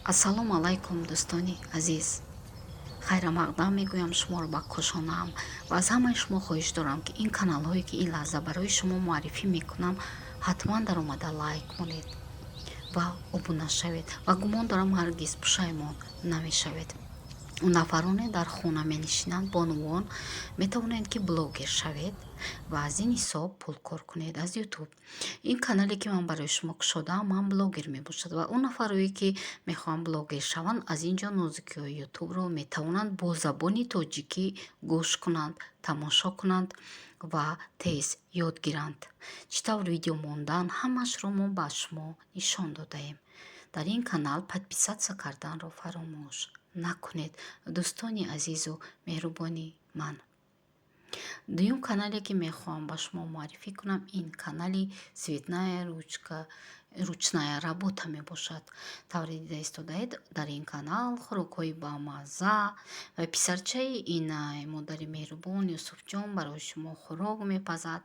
Ассалому алайкум, дӯстони азиз! Хайрамақдам мегӯям шуморо ба кошонаам ва аз ҳамаи шумо хоҳиш дорам, ки ин каналҳое, ки ин лаҳза барои шумо муаррифӣ мекунам, ҳатман даромада лайк монед ва обуна шавед ва гумон дорам, ҳаргиз пушаймон намешавед. Нафароне дар хона менишинанд, бонувон, метавонед, ки блогер шавед ва аз ин ҳисоб пул кор кунед аз Ютуб. Ин канале, ки ман барои шумо кушодаам, ман блогер мебошад ва он нафарое, ки мехоҳанд блогер шаванд, аз ин ҷо нозукиҳои Ютубро метавонанд бо забони тоҷикӣ гӯш кунанд, тамошо кунанд ва тез ёд гиранд. Чӣ тавр видео мондан, ҳамаашро мо ба шумо нишон додаем. Дар ин канал подписаться карданро фаромӯш накунед, дӯстони азизу меҳрубони ман. Дуюм канале, ки мехоҳам ба шумо муаррифӣ кунам, ин канали «Цветная ручка, ручная работа» мебошад. Тавре дида истодаед, дар ин канал хӯрокҳои бамазза ва писарчаи ин модари меҳрубон Юсуфҷон барои шумо хӯрок мепазад.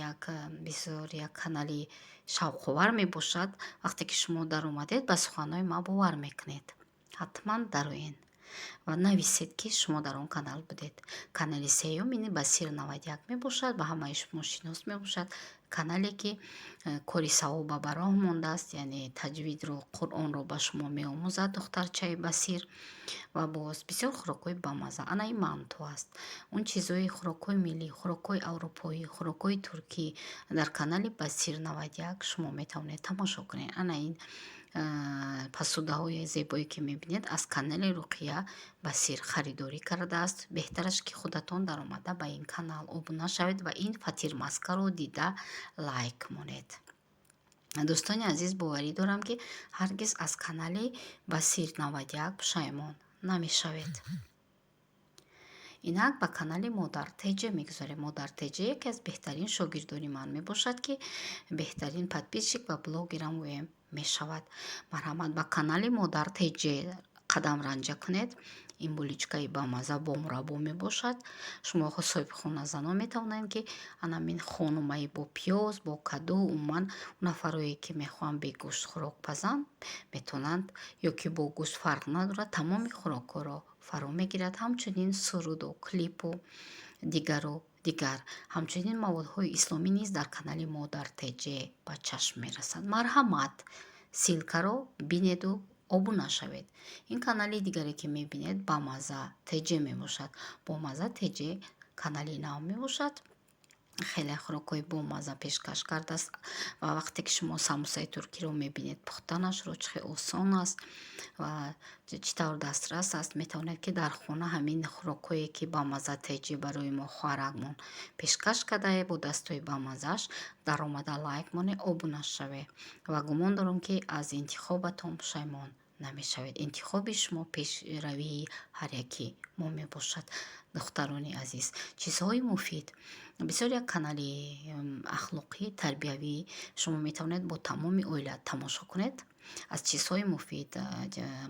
Як бисёр як канали шавқовар мебошад. Вақте ки шумо даромадед, ба суханҳои ман бовар мекунед. Ҳатман дароед ва нависед, ки шумо дар он канал будед. Канали сеюм ин Басир 91 мебошад, ба ҳамаи шумо шинос мебошад. Канале, ки кори савоба ба роҳ мондааст, яъне таҷвидро, Қуръонро ба шумо меомӯзад духтарчаи Басир ва боз бисёр хӯрокҳои бамазза. Ана ин манту аст. Он чизҳои хӯрокҳои миллӣ, хӯрокҳои аврупоӣ, хӯрокҳои туркӣ дар канали Басир 91 шумо метавонед тамошо кунед. Ана ин посудаҳои зебое, ки мебинед, аз канали Руқия Басир харидорӣ кардааст. Беҳтараш, ки худатон даромада ба ин канал обуна шавед ва ин фатирмазкаро дида лайк монед. Дӯстони азиз, боварӣ дорам, ки ҳаргиз аз канали Басир 91 пушаймон намешавед. Инак ба канали Модар Теҷа мегузарем. Модар Теҷа яке аз беҳтарин шогирдони ман мебошад, ки беҳтарин подписчик ва блогерам гӯем мешавад. Марҳамат, ба канали Модар Теҷа қадам ранҷа кунед. Ин булочкаи бамазза бо мураббо мебошад. Шумо, соҳибхоназанон, метавонед, ки анамин хонумаи бо пиёз, бо каду, умуман нафарое, ки мехоҳанд бегӯшт хӯрок пазанд, метавонанд, ё ки бо гӯшт, фарқ надорад, тамоми хӯрокҳоро фаро мегирад. Ҳамчунин суруду клипу дигару дигар. Ҳамчунин маводҳои исломӣ низ дар канали Модар Теҷе ба чашм мерасад. Марҳамат, ссылкаро бинеду обуна шавед. Ин канали дигаре, ки мебинед, Бамазза Теҷе мебошад. Бомазза Теҷе канали нав мебошад, хеле хӯрокҳои бомазза пешкаш кардааст. Ва вақте ки шумо самусаи туркиро мебинед, пухтанашро чӣ хел осон аст ва чӣ тавр дастрас аст, метавонед, ки дар хона ҳамин хӯрокҳое, ки Бамазза Теҷе барои мо хоҳаракмон пешкаш кардае бо дастҳои бамаззааш, даромада лайк монед, обуна шавед ва гумон дорам, ки аз интихобатон пушаймон намешавед. Интихоби шумо пешравии ҳар яки мо мебошад. Духтарони азиз, чизҳои муфид, бисёр як канали ахлоқӣ, тарбиявӣ, шумо метавонед бо тамоми оила тамошо кунед. Аз чизҳои муфид,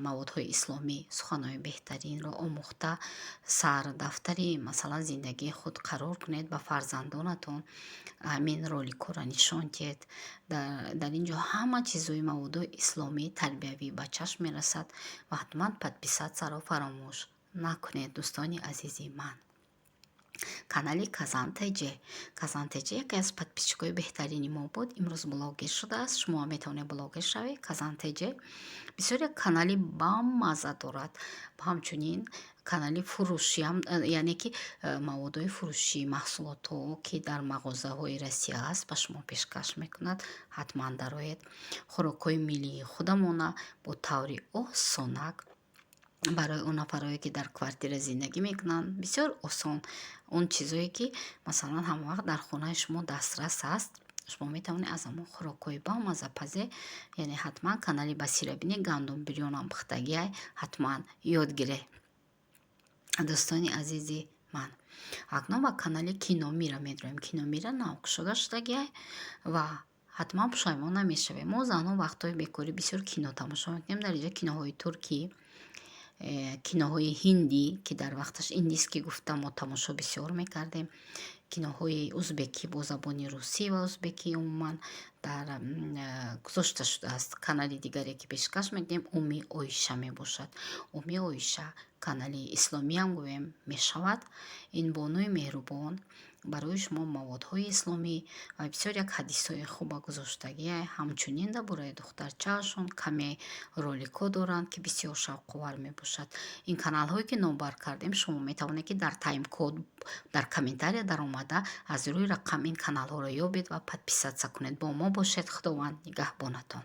маводҳои исломӣ, суханҳои беҳтаринро омӯхта, сардафтари, масалан, зиндагии худ қарор кунед. Ба фарзандонатон ҳамин роликҳоро нишон диҳед. Дар ин ҷо ҳама чизҳои маводҳои исломӣ, тарбиявӣ ба чашм мерасад ва ҳатман подписатьсяро фаромӯш накунед, дӯстони азизи ман. Канали Казан Теҷе. Казан Теҷе яке аз подписчикҳои беҳтарини мо буд, имрӯз блогер шудааст. Шумо метавонед блогер шавед. Казан Теҷе бисёр як канали бамазза дорад. Ҳамчунин канали фурӯшиам, яъне ки маводҳои фурӯшии маҳсулотҳо, ки дар мағозаҳои Россия аст, ба шумо пешкаш мекунад. Ҳатман дароед. Хӯрокҳои миллии худамона бо таври осонак барои он нафарое, ки дар квартира зиндагӣ мекунанд, бисёр осон, он чизое, ки, масалан, ҳамавақт дар хонаи шумо дастрас аст, шумо метавонед аз ҳамон хӯрокҳои бамазза пазе. Яъне ҳатман канали Басира бинед, гандум бирёнам пухтагиай, ҳатман ёд гиред. Дӯстони азизи ман, акнун ба канали Киномира медроем. Киномира нав кушода шудагиай ва ҳатман пушаймон намешавем. Мо, занҳо, вақтҳои бекорӣ бисёр кино тамошо мекунем. Дар инҷо киноҳои туркӣ, киноҳои ҳиндӣ, ки дар вақташ индийский гуфта мо тамошо бисёр мекардем, киноҳои узбекӣ бо забони русӣ ва узбекӣ, умуман Дар гузошта шудааст. Канали дигаре, ки пешкаш мекунем, Уми Оиша мебошад. Уми Оиша канали исломиам гӯем мешавад. Ин бонуи меҳрубон барои шумо маводҳои исломӣ ва бисёр як ҳадисҳои хуба гузоштагия. Ҳамчунин дар бораи духтарчаашон каме роликҳо доранд, ки бисёр шавқовар мебошад. Ин каналҳое, ки номбар кардем, шумо метавонед, ки дар таймкод, дар комментария даромада, аз рӯи рақам ин каналҳоро ёбед ва подписаться кунед. Бо мо бошед, Худованд нигаҳбонатон.